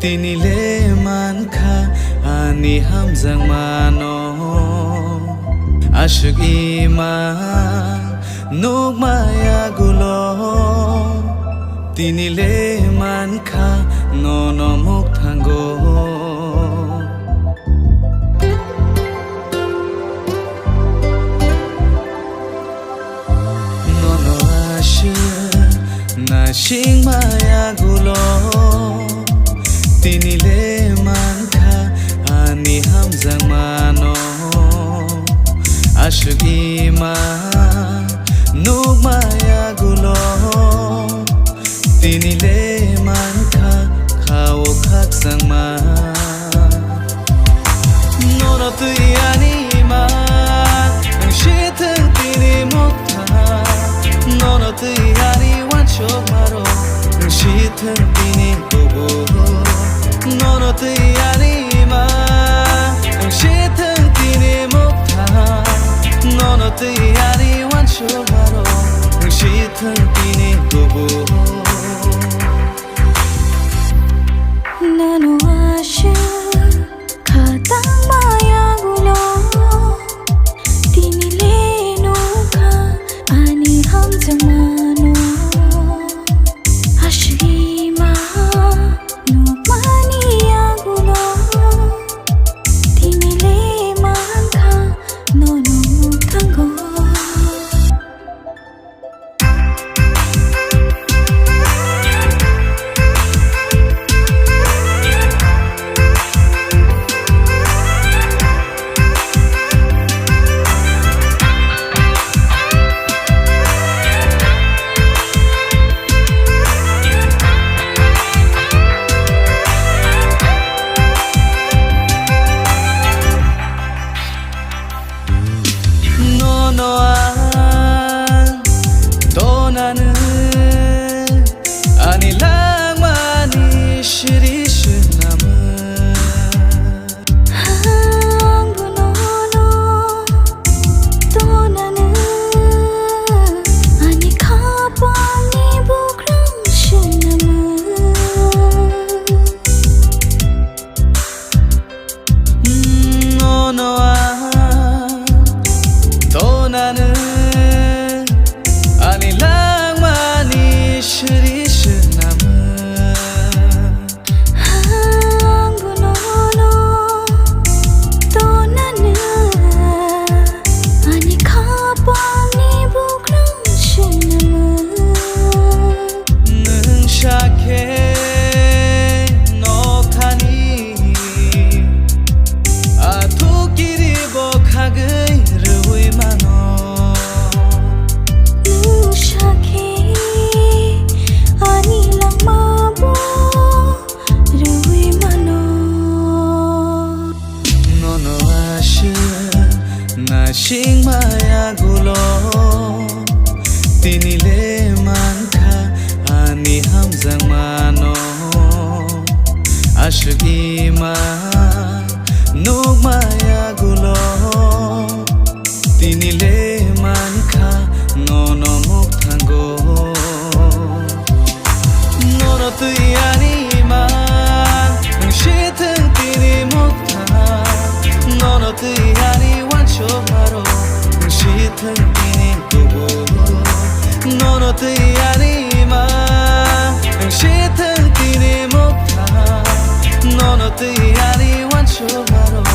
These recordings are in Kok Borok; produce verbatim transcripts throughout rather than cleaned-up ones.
Tini le mankha ani hamjakmano, aswk ima nukma yagulo. Tini le mankha nono mukthango. Nono aswk naisingma yagulo, tini le mankha ani hamjakmano. Aswk ima nukma yagulo, tini le mankha kha-o khakchangma. Nono twi ani ima, wng si thwng tini mukha. Nono twi ani uansukmarok, wng si thwng tini kubur. Nono twi ani ima, wng si thwng tini mukha. Nono twi ani uansukmarok, wng si thwng tini kubur. Nono aswk khatangma yagulo, tini le nukha ani hamjakmano. Aswk ima nukmani yagulo, tini le mankha nono muktango. Nono ang tonanw ani langmani siri swnamw. Ang bo nono tonanw ani khapangni bukrang swnamw. Nono ang tonanw ani langmani siri swnamw. Ang bo nono tonanw ani khapangni bukrang swnamw. Nwng sakhe nokhani athukiri bo khagwi rwui mano. Nwng sakhe ani langma bo rwui mano. Nono aswk naisingma yagulo, tini le mankha ani hamjakmano. Aswk ima nukma yagulo, tini le mankha nono mukthango. Nono twi ani ima, wng si thwng tini mukha. Nono twi ani uansukmarok, wng si thwng tini kubur. Nono twi ani ima, wng si thwng tini mukha. Nono twi ani uansukmarok,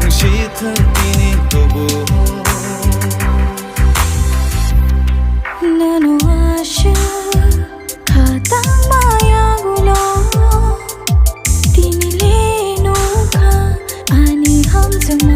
wng si thwng tini kubur. Nono aswk khatangma yagulo, tini le nukha ani hamjakma.